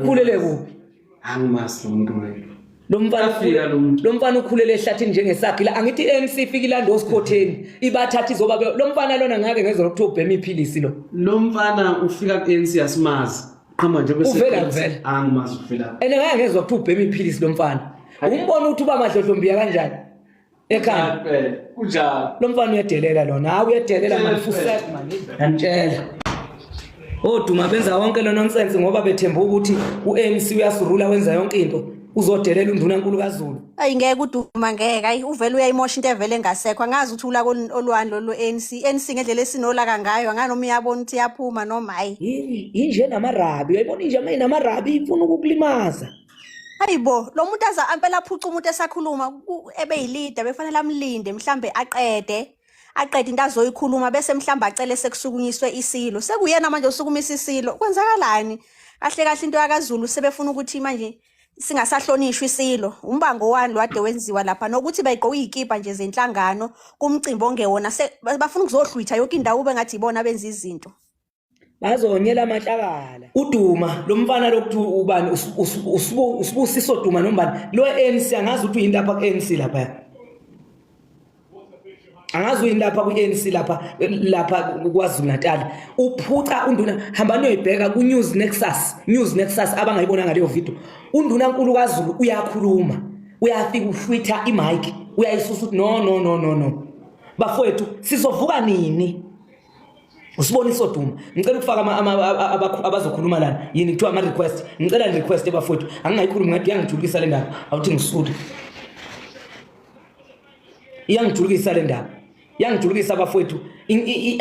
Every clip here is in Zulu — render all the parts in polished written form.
Ukhulele kuphi? Angimazi lo muntu mina. Lo mfana Afika lo muntu. Lo mfana ukhulele ehlathini njengesagila. Angithi i-ANC ifika ilanda osikhotheni. Ibathatha izoba lo mfana lona ngake ngezwa lokuthiwa ubhema iphilisi lo. Lo mfana ufika ku-ANC asimazi. Qhama nje bese Uvela kuvela. Angimazi uvela. And ngake ngezwa kuthiwa ubhema iphilisi lo mfana. Umbona ukuthi uba madlodlombiya kanjani? Ekhanda. Kunjalo. Kunjalo. Lo mfana uyadelela lona. Hawu uyadelela manje fusek manje. Ngiyantshela. Oduma benza wonke lo nonsense ngoba bethemba ukuthi uANC uyasirula wenza yonke into. Uzodelela undunankulu kaZulu. Ayi ngeke uDuma ngeke ayi uvele uyayimosha into evele engasekho angazi ukuthi ulaka olwani lolu ANC ANC ngendlela esinolaka ngayo angani noma uyabona ukuthi iyaphuma noma hayi Inje namarabi uyayibona inje uma inamarabi ifuna ukukulimaza. Hayibo lo muntu aza ampela aphuca umuntu esakhuluma ebeyilida befanele amlinde mhlambe aqede aqede into azoyikhuluma bese mhlambe acele sekusukunyiswe isilo sekuyena manje osukumisa isilo kwenzakalani kahle kahle into yakaZulu sebefuna ukuthi manje singasahlonishwa isilo umbango wani lwade wenziwa lapha nokuthi bayigqoka izikipa nje zenhlangano kumcimbi ongewona bafuna ukuzohlwitha yonke indawo ube ngathi ibona benza izinto. Bazonyela amahlakala uduma lo mfana lokuthi ubani usibusiso duma nombani lo ANC angazi ukuthi uyini lapha ku-ANC lapha angazi uyini lapha ku-ANC lapha lapha KwaZulu Natal uphuca unduna hamba niyoyibheka ku-News Nexus News Nexus abangayibona ngaleyo video unduna nkulu kaZulu uyakhuluma uyafika uhlwitha imic uyayisusa ukuthi no no no no no bafowethu sizovuka nini Usiboniso Duma ngicela ukufaka abazokhuluma lana yini kuthiwa ama request ngicela ni request bafowethu angingayikhulumi ngathi iyangijulukisa le ndaba awuthi ngisule iyangijulukisa le ndaba iyangijulukisa bafowethu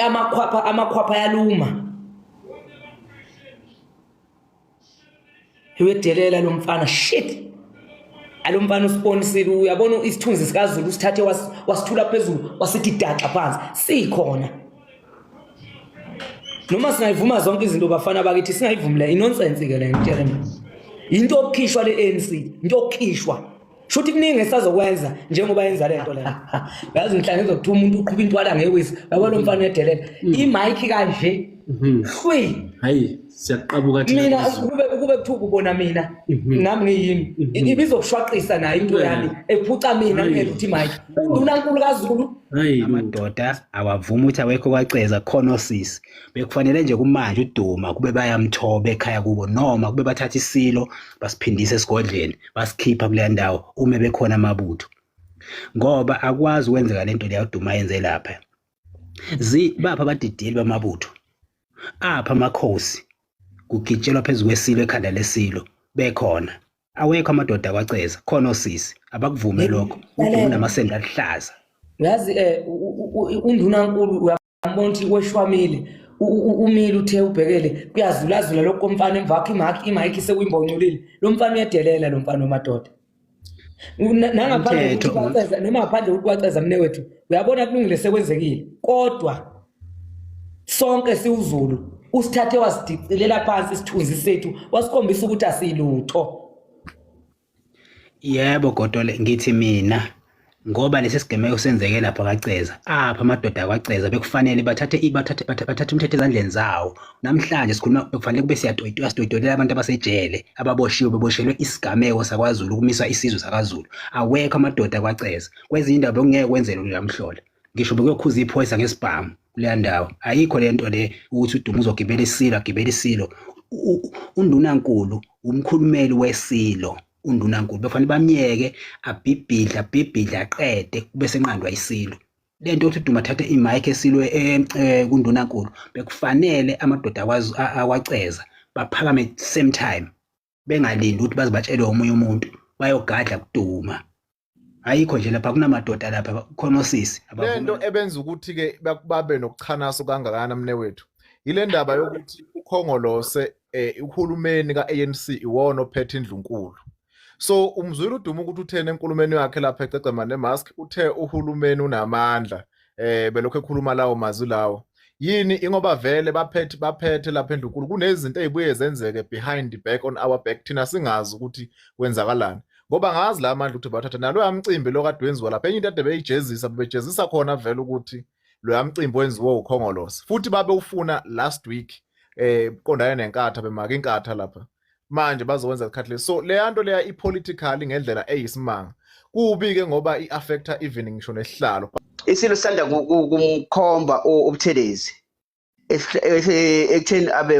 amakhwapha amakhwapha yaluma Uyedelela lo mfana shit. Alomfana usibonisile uyabona isithunzi sikaZulu usithathe wasithula phezulu wasithi daxa phansi sikhona. Noma singayivuma zonke izinto bafana bakithi singayivumi le inonsense ke le ngitshele mina. Into okukhishwa le ANC, into okukhishwa. Shuthi kuningi esazokwenza njengoba yenza lento le. Yazi ngihlale ngizokuthiwa umuntu uqhuba intwala ngewisi. Yabo lo mfana uyedelela. I-mic kanje. Hlwi. Hayi siyaqabuka thina. Mina ukube kuthiwa ubona mina nami ngiyimi. Ibizokushwaqisa nayo into yami ephuca mina ngeke ukuthi i-mic. Undunankulu kaZulu. Amadoda awavumi ukuthi awekho kwaceza khona osisi. Bekufanele nje kumanje uDuma kube bayamthoba ekhaya kubo noma kube bathatha isilo basiphindise esigodlweni basikhipha kuleya ndawo uma bekhona amabutho ngoba akwazi ukwenzeka lento leya uDuma yenze lapha. Zi bapha abadidiyeli bamabutho apha amakhosi kugitshelwa phezu kwesilo ekhanda lesilo bekhona awekho amadoda akwaceza khona osisi abakuvume lokho uDuma unamasende aluhlaza. Yazi eh undunankulu Ngibona ukuthi weshwamile umile uthe ubhekele kuyazulazula lokhu komfana emva kwakho imakhi imayikhi sekuyimbonculile lo mfana uyadelela lo mfana wamadoda nangaphandle ukuthi kwaceza noma ngaphandle ukuthi kwaceza mne wethu uyabona kulungile sekwenzekile kodwa sonke siwuzulu usithathe wasidicilela phansi isithunzi sethu wasikhombisa ukuthi asilutho. Yebo Godole ngithi mina ngoba lesi sigameko senzeke lapha kwaCeza apha amadoda akwaCeza bekufanele bathathe bathathe bathathe umthetho ezandleni zawo namhlanje sikhuluma bekufanele kube siyatoyitoya sitoyitolela abantu abasejele ababoshiwe beboshelwe isigameko sakwaZulu ukumisa isizwe sakaZulu awekho amadoda akwaCeza kwezinye indawo bekungeke kwenzelwe loyamhlola ngisho bekuyokhuza iphoyisa ngesibhamu kuleya ndawo ayikho le nto le ukuthi uDuma uzogibela isilo agibela isilo undunankulu umkhulumeli wesilo undunankulu befanele bamyeke abhibhidle abhibhidle aqede kube senqandwa isilo le nto yokuthi uDuma athathe imayikhi esilo eh, eh, kundunankulu bekufanele amadoda akwaceza baphakame same time bengalindi ukuthi baze batshelwe omunye umuntu bayogadla kuduma ayikho nje lapha kunamadoda lapha kukhona osisi lento ebenza ukuthi ke babe nokuchanaso kangakana mne wethu ile ndaba yokuthi ukhongolose eh, uhulumeni ka-ANC iwona ophethe indlunkulu so umzwile uDuma ukuthi utheni enkulumeni yakhe lapha ececema nemask uthe uhulumeni unamandla eh belokhu ekhuluma lawo mazwi lawo yini ingoba vele baphethe baphethe lapha endlunkulu kunezinto ezibuye zenzeke behind the back on our back thina singazi ukuthi kwenzakalani ngoba ngazi la mandla ukuthi bathatha naloya mcimbi lo kade wenziwa lapha enye into ade beyijezisa bebejezisa khona vele ukuthi loya mcimbi wenziwe ukhongolose futhi babewufuna last week eh qondane nenkatha bemaka inkatha lapha. Manje bazokwenza isikhathi lesi. So leya nto leya i-politically ngendlela eyisimanga. Kubi-ke ngoba i-affecta even ngisho nesihlalo. Isilo sisanda kumkhomba uButhelezi ekutheni abe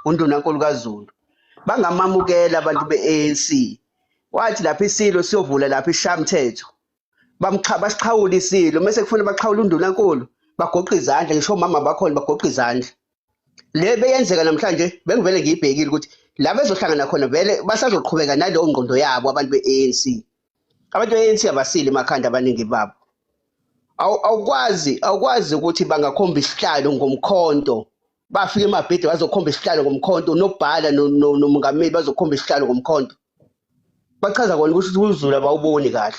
undunankulu kaZulu. Bangamamukela abantu be-ANC. Wathi lapha isilo siyovula lapha ishamthetho. Basixhawula isilo mase kufuna baxhawula undunankulu bagoqa izandla ngisho omama bakhona bagoqa izandla. Le beyenzeka namhlanje bengivele ngiyibhekile ukuthi la bezohlangana khona vele basazoqhubeka naleyo ngqondo yabo abantu be-ANC. Abantu be-ANC abasile emakhanda abaningi babo. Awukwazi ukuthi bangakhomba isihlalo ngomkhonto. Bafika emabhidi bazokhomba isihlalo ngomkhonto, unobhala nomongameli bazokhomba isihlalo ngomkhonto. Bachaza kona ukuthi uZulu abawuboni kahle.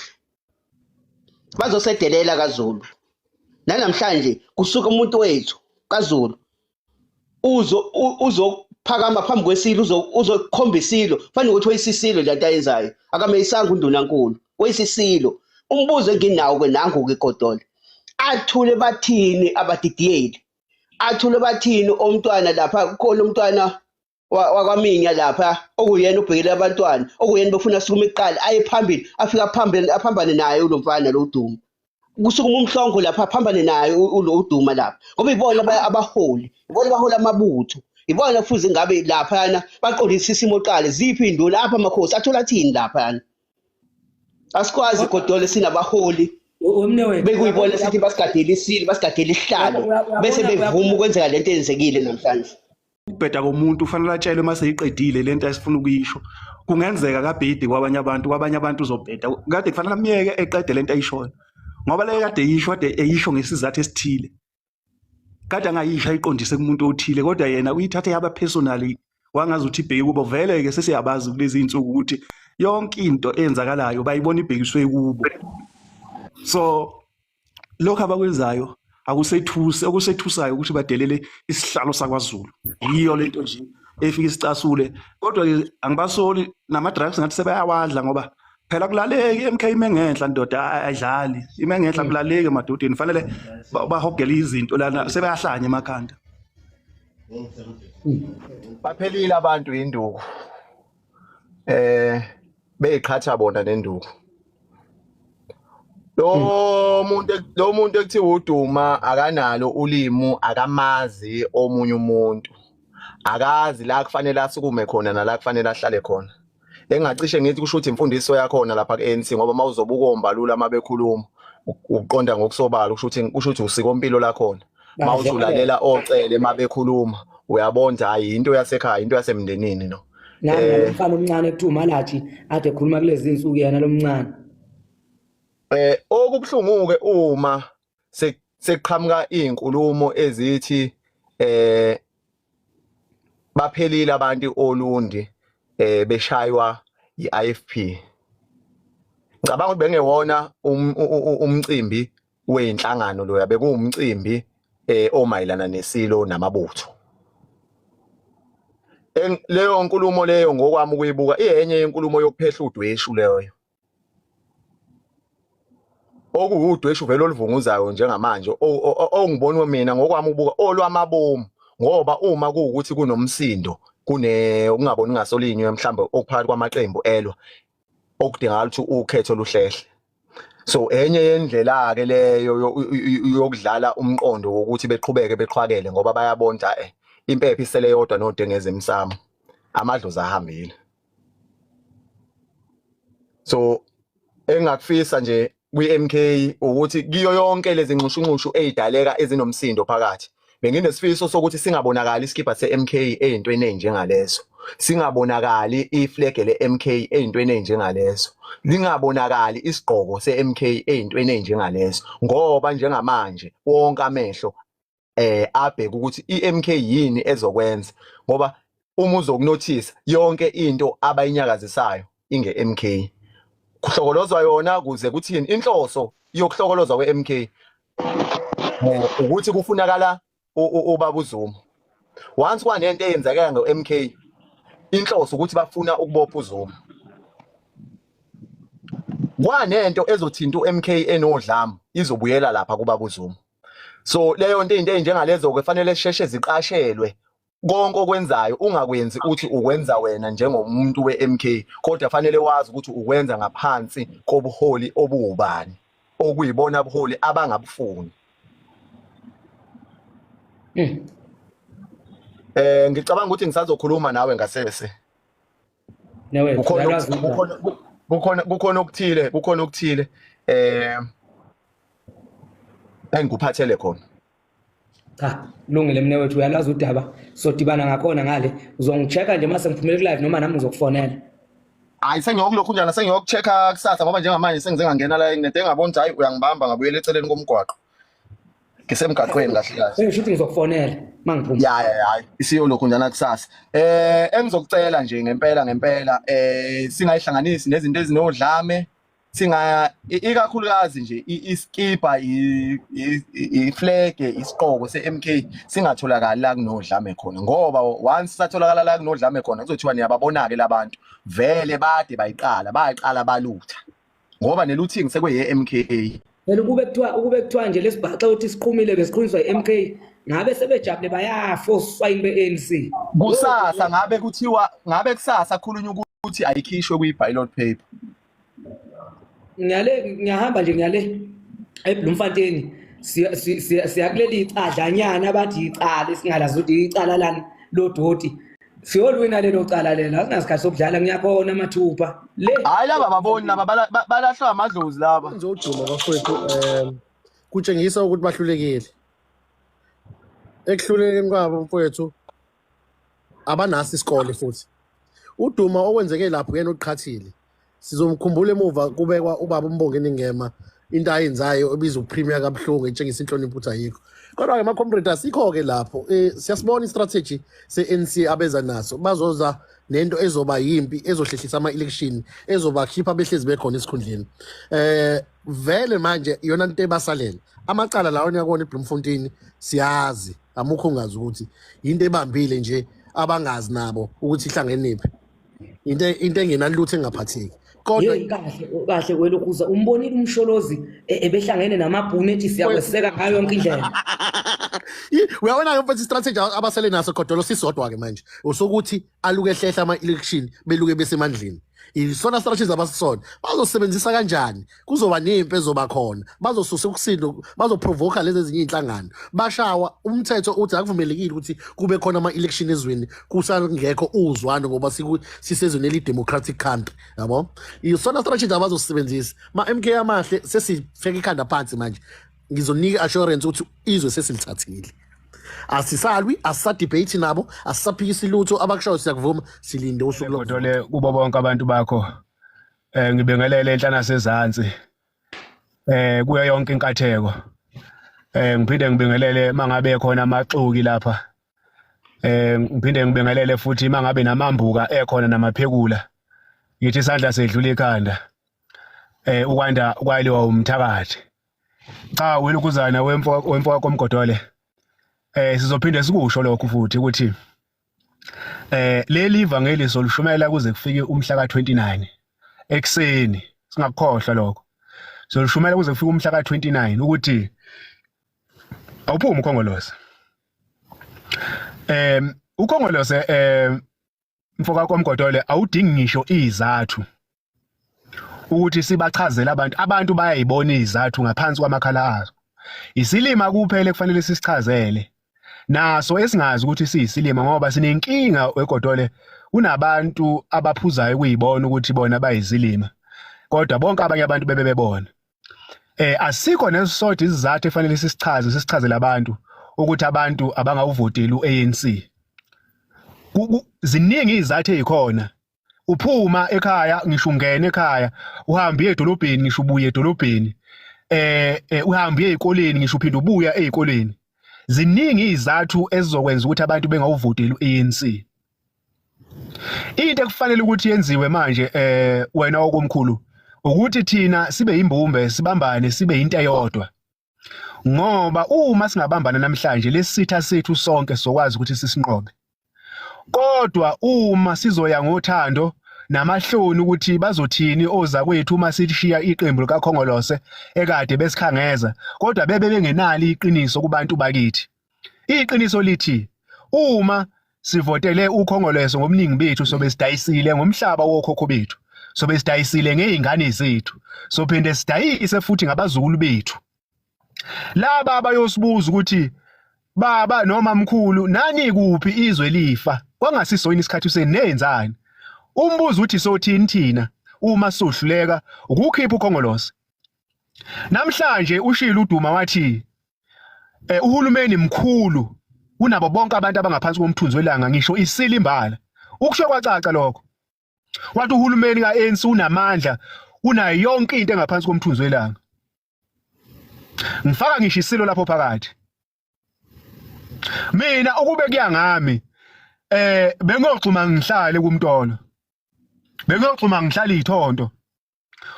Bazosedelela kaZulu. Nanamhlanje kusuka umuntu wethu kaZulu uzophakama phambi kwesilo, uzokhomba isilo, fanele ukuthi weyisisilo le nto ayenzayo. Akameyisanga undunankulu, weyisisilo. Umbuzo enginawo ke nangu ke Godole. Athule bathini abadidiyeli? Athule bathini omntwana lapha kukhona umntwana wakwaMinya lapha okuyena ubhekele abantwana, okuyena befuna asukume kuqala aye phambili, afika phambili aphambane naye lo mfana lo uDuma. Kusukuma umhlongo lapha aphambane naye ulo uDuma lapha. Ngoba ibona abaholi, ibona abahola amabutho. Ibona kufuze ngabe laphana baqondisa isimo oqala ziphi induna apha amakhosi athola thini laphana. Asikwazi Godole sinabaholi bekuyibona sithi basigadele isilo, basigadele isihlalo bese bevuma ukwenzeka lento eyenzekile namhlanje. Ukubheda komuntu ufanele atshelwe uma seyiqedile lento esifuna ukuyisho. Kungenzeka kabhedi kwabanye abantu, kwabanye abantu uzobheda. Kade kufanele amyeke eqede lento ayishoyo. Ngoba le kade eyisho kade eyisho ngesizathu esithile. Kade angayisho ayiqondise kumuntu othile kodwa yena uyithathe yaba personally wangazi ukuthi ibheke kubo. Vele ke sesiyabazi kulezi insuku ukuthi yonke into eyenzakalayo bayibona ibhekiswe kubo. So lokho abakwenzayo akusethusi, okusethusayo ukuthi badelele isihlalo sakwaZulu. Yiyo lento nje efika isicasule. Kodwa ke angibasoli nama drugs ngathi sebayawadla ngoba phela kulaleki MK ime ngenhla ndoda ayidlali. Ime ngenhla kulaleki emadodeni fanele bahogele izinto lana sebayahlanya emakhanda. Baphelile abantu induku. Beyiqhatha bona nenduku. Lo muntu ekuthiwa uDuma akanalo ulimu, akamazi omunye umuntu. Akazi la kufanele asukume khona nala kufanele ahlale khona. Engacishe ngithi kusho ukuthi imfundiso yakhona lapha ku-ANC ngoba mawuzobuka ombalula mabekhuluma uqonda ngokusobala kusho ukuthi usikompilo lakhona. Mawuthi ulalela ocele mabekhuluma uyabona hayi into yasekhaya, into yasemndenini no. Nami nalomfana omncane ekuthiwa uMalaji ade ekhuluma kulezi insuku yena lomncane. Okubuhlungu ke uma sekuqhamuka izinkulumo ezithi baphelile abantu olundi beshaywa iIFP. Ngicabanga ukuthi bengewona umcimbi wenhlangano loya, bekuwumcimbi omayelana nesilo namabutho. Leyo nkulumo leyo ngokwami ukuyibuka iyenye yenkulumo yokuphehla udweshu leyo. Okuwudweshu vele oluvunguzayo njengamanje ongibona mina ngokwami ukubuka olwamabomu, ngoba uma kuwukuthi kunomsindo kune ukungaboni ngasolinye mhlawumbe okuphakathi kwamaqembu elwa okudingakala ukuthi ukhetho luhlehle. So enye yendlela ke leyo yokudlala umqondo wokuthi beqhubeke beqhwakele ngoba bayabona ukuthi impepho isele yodwa nodengeze emsamo amadlozi ahambile. So engakufisa nje kwi-MK ukuthi kiyo yonke lezi nxushunxushu ezidaleka ezinomsindo phakathi, benginesifiso sokuthi singabonakali isikibha se-MK ey'ntweni ey'njengalezo, singabonakali iflege le-MK ey'ntweni ey'njengalezo, lingabonakali isigqoko se-MK ey'ntweni ey'njengalezo, ngoba njengamanje wonke amehlo abheka ukuthi i-MK yini ezokwenza, ngoba uma uzokunothisa yonke into abayinyakazisayo inge-MK kuhlokolozwa yona kuze kuthini. Inhloso yokuhlokolozwa kwe-MK ukuthi kufunakala ubaba uZuma. Once kwanento eyenzeka ngo-MK, inhloso ukuthi bafuna ukubopha uZuma. Kwanento ezothinta u-MK enodlamu izobuyela lapha kubaba uZuma. So leyo nto, into enjengalezo ke fanele sheshe ziqashelwe. Konke okwenzayo ungakwenzi uthi ukwenza wena njengomuntu we-MK, kodwa fanele wazi ukuthi ukwenza ngaphansi kobuholi obuwubani, okuyibona buholi abangabufuni. Ngicabanga ukuthi ngisazokhuluma nawe ngasese. Newethu, Kukhona uyalwazi udaba. Kukhona okuthile engikuphathele khona. Cha, kulungile mne wethu, uyalwazi udaba. Sodibana ngakhona ngale. Uzongi-check-a nje mase ngiphumele ku-live noma nami ngizokufonela. Hayi, sengiyokulokhu njana, sengiyoku-check-a kusasa, ngoba njengamanje sengize ngangena la nginento engabona ukuthi hayi, uyangibamba, ngabuyela eceleni komgwaqo. Ngisemgaqweni kahle kahle. Sengisho ukuthi ngizokufonela mangiphuma. Ya, hayi, isiyolokhu njana kusasa. Engizokucela nje ngempela ngempela, singayihlanganisi nezinto ezinodlame, singa ikakhulukazi nje iskipa, i-flag, isiqoko se-MK singatholakali la kunodlame khona, ngoba once satholakala la kunodlame khona kuzothiwa niyababona ke labantu vele bade bayiqala, bayaqala balutha, ngoba ne-looting sekuye MK. Phela ukube kuthiwa nje lesibhaxa ukuthi siqhumile besiqhunyiswa i-MK, ngabe sebejabule bayafa oswayini be-ANC. Kusasa ngabe kuthiwa, ngabe kusasa khulunywa ukuthi ayikhishwe kwi-ballot paper. Ngiyale, ngiyahamba nje, ngiyale eBloemfontein, siya kuleli icadlanyana abathi icala esingalazi ukuthi icala lani lodoti. Siyolwina lelo cala lelo, asinasikhathi sokudlala, ngiyakhona amathupha le. Hayi, laba baboni laba balahlwa amadlozi laba. Kwenze uDuma bafowethu, kutshengisa ukuthi bahlulekile. Ekuhlulekeni kwabo mfowethu, abanaso isikole futhi. UDuma okwenzeke lapho yena uqhathile. Sizomkhumbula emuva kubekwa ubaba uMbongeni Ngema, into ayenzayo ebiza uPremier kabuhlungu, etshengisa inhlonipho ukuthi ayikho. Kodwa-ke ma-comrade, asikho-ke lapho. Siyasibona i-strategy se-ANC abeza naso. Bazoza nento ezoba yimpi ezohlehlisa ama-election, ezobakhipha behlezi bekhona esikhundleni. Vele manje iyona nto ebasalela. Amacala lawo niyakubona eBloemfontein, siyazi, amukho ungazi ukuthi into ebambile nje, abangazi nabo ukuthi ihlangeniphi. Into engenalutho, engaphatheki. Kodwa Yeyi, kahle kahle welokhuza, umbonile uMsholozi ebehlangene namabhunu ethi siyakweseka ngayo yonke indlela. Uyabona-ke mfethu, i-strategy abasele naso kodwa sisodwa-ke manje usokuthi aluke ehlehla ama-election, beluke besemandleni. Isona strategy abasisona. Bazosebenzisa kanjani? Kuzoba nempi ezoba khona, bazosusa ukusindo, bazoprovoka lezi ezinye iy'nhlangano. Bashawa umthetho uthi akuvumelekile ukuthi kube khona ama-election ezweni kusangekho uzwano, ngoba sisezweni eli-democratic country, yabo. Isona strategy abazosisebenzisa. Ma-MK amahle, sesifeke ikhanda phansi manje. Ngizonika i-assurance ukuthi izwe sesilithathile, asisalwi, asisa-debate nabo, asisaphikisi lutho. Abakushoyo siyakuvuma, silinde usuku lokuvota. Godole, kubo bonke abantu bakho, ngibingelele enhla nasezansi, kuyo yonke inkatheko. Ngiphinde ngibingelele mangabe khona amaxuki lapha, ngiphinde ngibingelele futhi mangabe namambuka ekhona namaphekula. Ngithi isandla sedlula ikhanda, ukwanda kwaliwa umthakathi. Cha, welukuzana wemfo komgodole, sizophinde sikusho lokho futhi ukuthi leli ivangeli solushumayela kuze kufike umhla ka29 ekseni. Singakukhohlwa lokho, solushumayela kuze kufike umhla ka29 ukuthi awuphumi uKhongolose. UKhongolose, mfoka komgodole, awudingi ngisho izathu ukuthi sibachazele abantu. Abantu bayayibona izathu ngaphansi kwamakhala azo. Isilima kuphela kufanele sisichazele naso esingazi ukuthi siyisilima, ngoba sinenkinga wegodole, kunabantu abaphuzayo ukuyibona ukuthi bona bayizilima, kodwa bonke abanye abantu bebe bebona. Asikho nesisodwa isizathu efanele sisichaze, sisichazele abantu ukuthi abantu abangawuvoteli uANC. Ziningi izathu ezikhona. Uphuma ekhaya, ngisho ungena ekhaya, uhambe uye edolobheni, ngisho ubuye edolobheni, uhambe uye ezikoleni, ngisho uphinde ubuya ezikoleni. Ziningi izathu ezizokwenza ukuthi abantu bengawuvoteli uANC. Into ekufanele ukuthi yenziwe manje, wena okomkhulu, ukuthi thina sibe imbumbe, sibambane, sibe into eyodwa, ngoba uma singabambana namhlanje, lesitha sethu sonke sokwazi ukuthi sisinqobe. Kodwa uma sizoya ngothando namahloni ukuthi bazothini ozakwethu uma sishiya iqembu likaKhongolose ekade besikhangeza, kodwa bebe bengenalo iqiniso kubantu bakithi. Iqiniso lithi uma sivotele uKhongolose ngobuningi bethu sobe sidayisile ngomhlaba wokhokho bethu, sobe sidayisile ngey'ngane zethu, sophinde sidayise futhi ngabazukulu bethu. Laba abayosibuza ukuthi baba noma mkhulu nani kuphi izwe lifa kwangasiso yini isikhathi senenzani? Umbuzo uthi sothini thina uma sohluleka ukukhipha uKhongolose? Namhlanje ushilo uDuma wathi uhulumeni mkhulu kunabo bonke abantu abangaphansi komthunzi welanga ngisho isili imbala. Ukusho kwacaca lokho. Wathi uhulumeni ka-ANC unamandla kunayo yonke into engaphansi komthunzi welanga. Ngifaka ngisho isilo lapho phakathi. Mina ukube kuya ngami bengiyogxuma ngihlale kumntolo. Bengiyogxuma ngihlale ithonto.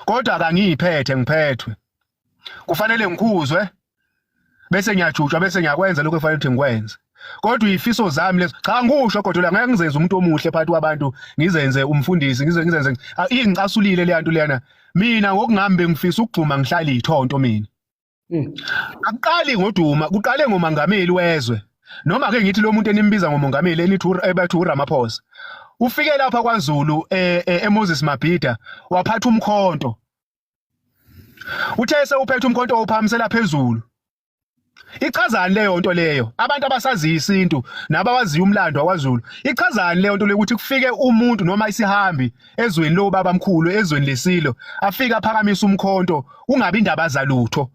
Kodwa akangiyiphethe ngiphethwe. Kufanele ngikhuzwe bese ngiyajutshwa bese ngiyakwenza lokho efanele ukuthi ngikwenze. Kodwa izifiso zami lezo cha ngikusho kodwa ngeke ngizenze umuntu omuhle phakathi kwabantu ngizenze umfundisi ngizenze ingicasulile le nto lena. Mina ngokungami bengifisa ukugxuma ngihlale ithonto mina. Akuqali ngoDuma, kuqale ngomongameli wezwe. Noma ke ngithi lo muntu enimbiza ngomongameli enithi ebathi uRamaphosa. Ufike lapha kwaZulu eMoses Mabhida waphatha umkhonto. Uthe sewuphethe umkhonto wawuphakamisela phezulu. Ichazani leyo nto leyo? Abantu abasaziyo isintu nabawaziyo umlando wakwaZulu. Ichazani leyo nto lokuthi kufike umuntu noma isihambi ezweni lobaba mkhulu ezweni lesilo afike aphakamise umkhonto kungabi indaba zalutho.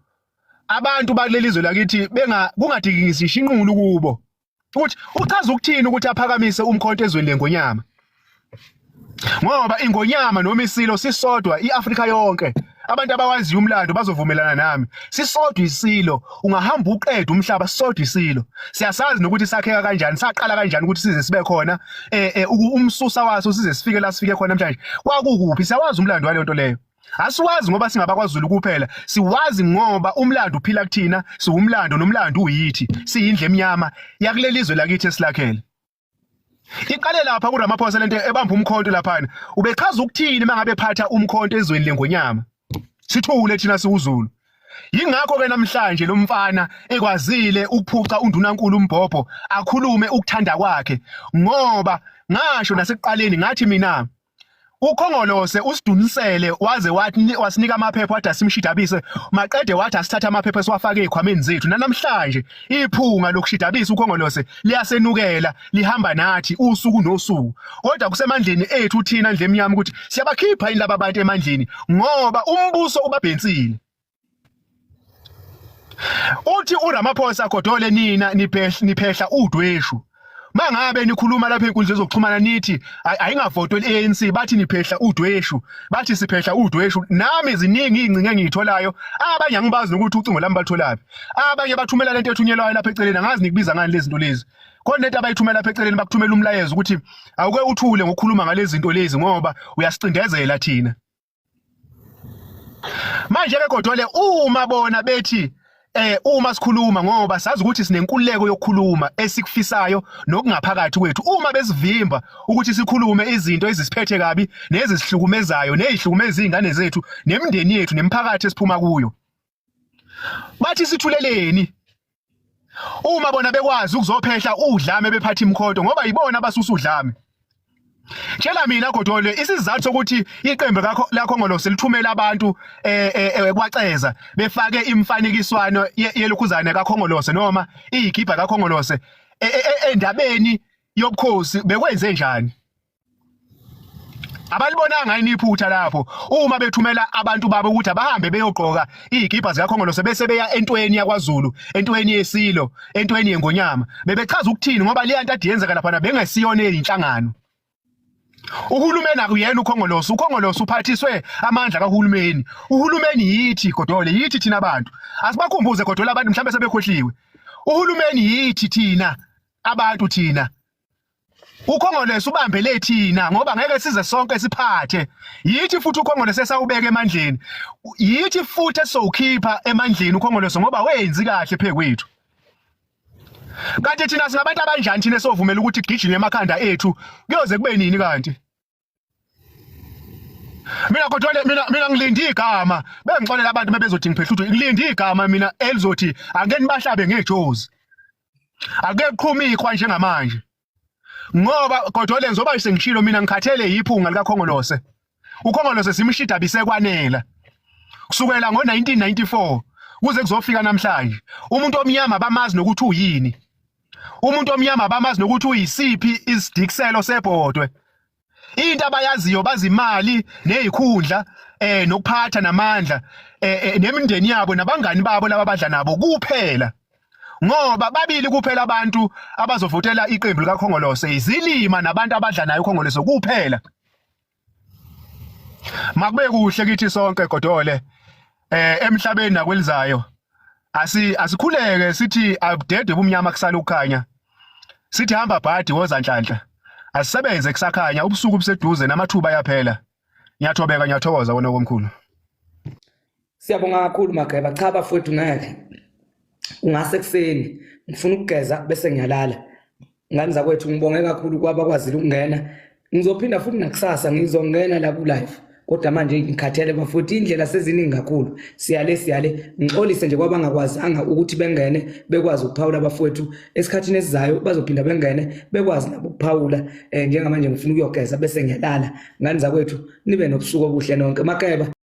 Abantu bakuleli zwe lakithi benga kungadingisi ishinqulu kubo. Ukuthi uchaza ukuthini ukuthi aphakamise umkhonto ezweni lengonyama? Ngoba ingonyama noma isilo sisodwa iAfrika yonke. Abantu abawaziyo umlando bazovumelana nami. Sisodwa isilo, ungahamba uqede umhlaba sisodwa isilo. Siyasazi nokuthi sakheka kanjani, saqala kanjani ukuthi size sibe khona umsusa waso size sifike la sifike khona namhlanje. Kwakukuphi? Siyawazi umlando waleyo nto leyo. Asiwazi ngoba singabakwaZulu kuphela, siwazi ngoba umlando uphila kuthina, siwumlando nomlando uyithi, siyindlu emnyama yakuleli zwe lakithi esilakhele. Iqale lapha kuRamaphosa lento ebamba umkhonto laphana. Ubechaza ukuthini mangabe ephatha umkhonto ezweni lengonyama? Sithule thina siwuZulu. Yingakho ke namhlanje lo mfana ekwazile ukuphuca undunankulu umbhobho akhulume ukuthanda kwakhe ngoba ngasho nasekuqaleni ngathi mina uKhongolose usidunisele waze wathi wasinika amaphepha wathi asimshidabise maqede wathi asithathe amaphepha esiwafake ezikhwameni zethu. Namhlanje iphunga lokushidabisa uKhongolose liyasenukela lihamba nathi usuku nosuku, kodwa kusemandleni ethu thina ndle emnyama ukuthi siyabakhipha yini laba bantu emandleni ngoba umbuso ubabhensile. Uthi uRamaphosa godole nina niphehla udweshu. Mangabe nikhuluma lapha enkundleni zokuxhumana nithi ayingavotwa i-ANC bathi niphehla udweshu, bathi siphehla udweshu. Nami ziningi izingcingo engiyitholayo, abanye angibazi nokuthi ucingo lami balutholaphi. Abanye bathumela lento ethunyelwayo lapha eceleni, angazi nikubiza ngani lezi zinto lezi. Khona lento abayithumela lapha eceleni bakuthumela umlayezo ukuthi awuke uthule ngokukhuluma ngalezi zinto lezi ngoba uyasicindezela thina. Manje ke kodwa uma bona bethi uma sikhuluma ngoba sazi ukuthi sinenkululeko yokukhuluma esikufisayo nokungaphakathi kwethu, uma besivimba ukuthi sikhulume izinto ezisiphethe kabi nezisihlukumezayo nezihlukumeza izingane zethu nemindeni yethu nemiphakathi esiphuma kuyo, bathi sithuleleni uma bona bekwazi ukuzophehla udlame bephatha imkhonto ngoba yibona abasusa udlame. Tshela mina Godole isizathu sokuthi iqembu laKhongolose lithumela abantu kwaCeza befake imfanekiswano yelokhuzane kaKhongolose noma iyigibha kaKhongolose endabeni yobukhosi bekwenze njani? Abalibonanga yini iphutha lapho uma bethumela abantu babo ukuthi abahambe beyogqoka izigibha zikaKhongolose bese beya entweni yakwaZulu, entweni yesilo, entweni yengonyama? Bebechaza ukuthini ngoba leya nto ade yenzeka laphana bengesiyona eyinhlangano. Uhulumeni akuyena uKhongolose, uKhongolose uphathiswe amandla kahulumeni. Uhulumeni yithi Godole, yithi thina abantu. Asibakhumbuze Godole abantu mhlawumbe sebekhohliwe. Uhulumeni yithi thina abantu thina. UKhongolose ubambele thina ngoba ngeke size sonke siphathe. Yithi futhi uKhongolose esawubeka emandleni. Yithi futhi esizowukhipha emandleni uKhongolose ngoba wenzi kahle phekwethu. Kanti thina singabantu abanjani thina esovumela ukuthi kugijime emakhanda ethu kuyoze kube nini kanti? Mina kodwa mina ngilinde igama, bengixolela abantu bebezothi ngiphehla ukuthi ngilinde igama mina elizothi ake nibahlabe ngejozi. Ake kuqhuma ikhwa njengamanje. Ngoba Godole ngizoba sengishilo mina ngikhathele yiphunga likaKhongolose. UKhongolose simshida bisekwanela. Kusukela ngo-1994 kuze kuzofika namhlanje umuntu omnyama bamazi nokuthi uyini. Umuntu omnyama bamazi nokuthi uyisiphi isidikiselo sebhodwe. Into abayaziyo bazimali nezikhundla eh nokuphatha namandla eh, eh nemindeni yabo nabangani babo laba abadla nabo kuphela. Ngoba babili kuphela abantu abazovotela iqembu likaKhongolose izilima nabantu abadla naye uKhongolose kuphela. Makube kuhle kithi sonke Godole eh emhlabeni nakwelizayo. Asi asikhuleke sithi abudede ubumnyama kusala ukukhanya. Sithi hamba bhadi woza nhlanhla. Asisebenze kusakhanya ubusuku buseduze namathuba ayaphela. Ngiyathobeka ngiyathokoza wena komkhulu. Siyabonga kakhulu Mageba. Cha bafowethu ngeke. Ungase kuseni ngifuna ukugeza bese ngiyalala. Ngane zakwethu ngibonge kakhulu kwabakwazile ukungena. Ngizophinda futhi nakusasa ngizongena la ku live. Kodwa manje ngikhathele bafowethu indlela seziningi kakhulu. Siyale siyale ngixolise nje kwabangakwazanga ukuthi bengene bekwazi ukuphawula bafowethu esikhathini esizayo bazophinda bengene bekwazi nabo ukuphawula eh, njengamanje ngifuna ukuyogeza bese ngiyalala. Ngane zakwethu nibe nobusuku obuhle nonke. Mageba.